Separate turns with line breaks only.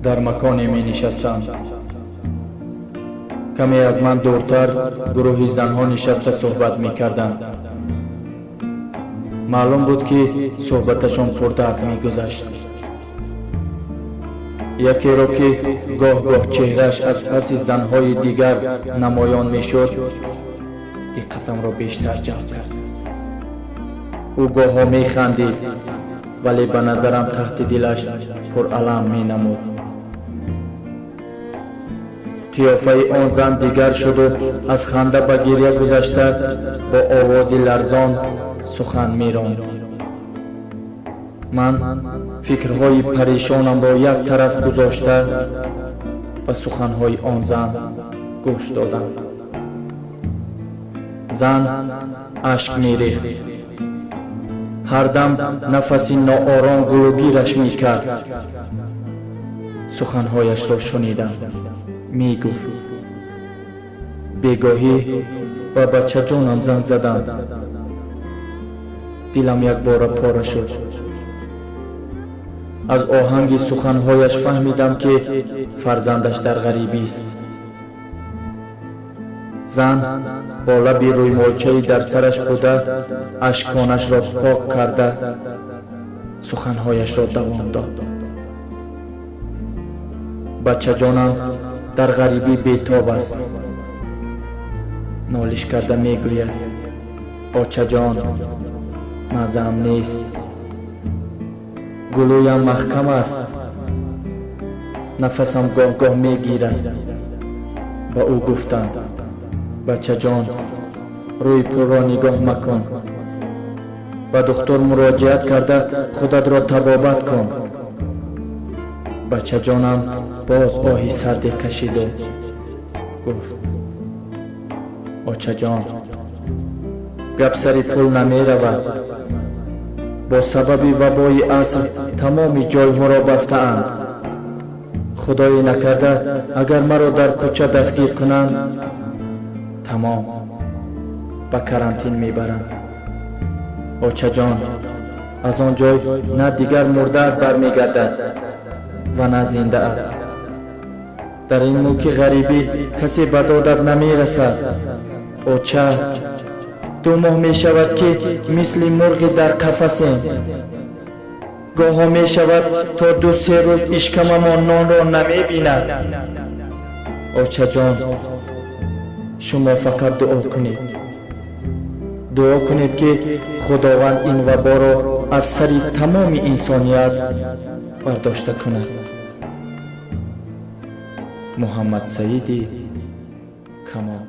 Дар маконе менишастам. Каме аз ман дуртар гурӯҳи занҳо нишаста суҳбат мекарданд. Маълум буд, ки суҳбаташон пурдард мегузашт. Якеро, ки гоҳ-гоҳ чеҳрааш аз паси занҳои дигар намоён мешуд, диққатамро бештар ҷалб кард. Ӯ гоҳҳо механдид, вале ба назарам таҳти дилаш пуралам менамуд. Қиёфаи он зан дигар шуду аз ханда ба гирья гузашта, бо овози ларзон сухан меронд. Ман фикрҳои парешонамро як тараф гузошта, ба суханҳои он зан гӯш додам. Зан ашк мерехт, ҳар дам нафаси ноором гулӯгираш мекард. Суханҳояшро шунидам. Мегуфт: «Бегоҳӣ ба бачаҷонам занг задам, дилам якбора пора шуд». Аз оҳанги суханҳояш фаҳмидам, ки фарзандаш дар ғарибист. Зан бо лаби рӯймолчаи дар сараш буда ашконашро пок карда, суханҳояшро давом дод: «Бачаҷонам дар ғарибӣ бетоб аст. Нолиш карда мегӯяд: очаҷон, маззаам нест, гулӯям маҳкам аст, нафасам гоҳ-гоҳ мегирад». Ба ӯ гуфтам: «Бачаҷон, рӯи пулро нигоҳ макун, ба духтур муроҷиат карда, худатро табобат кун». Бачаҷонам боз оҳи сарде кашиду гуфт: «Очаҷон, гап сари пул намеравад. Бо сабаби вабои аср тамоми ҷойҳоро бастаанд. Худое накарда, агар маро дар кӯча дастгир кунанд, тамом, ба карантин мебаранд. Очаҷон, аз он ҷой на дигар мурдаат бармегардад ва на зиндаат. Дар ин мулки ғарибӣ касе ба додат намерасад. Оча, 2 моҳ мешавад, ки мисли мурғи дар қафасем. Гоҳҳо мешавад, то 2-3 рӯз ишкамамон нонро намебинад. Очаҷон, шумо фақат дуо кунед, дуо кунед, ки Худованд ин ваборо аз сари тамоми инсоният бардошта кунад». Муҳаммадсаиди Камол.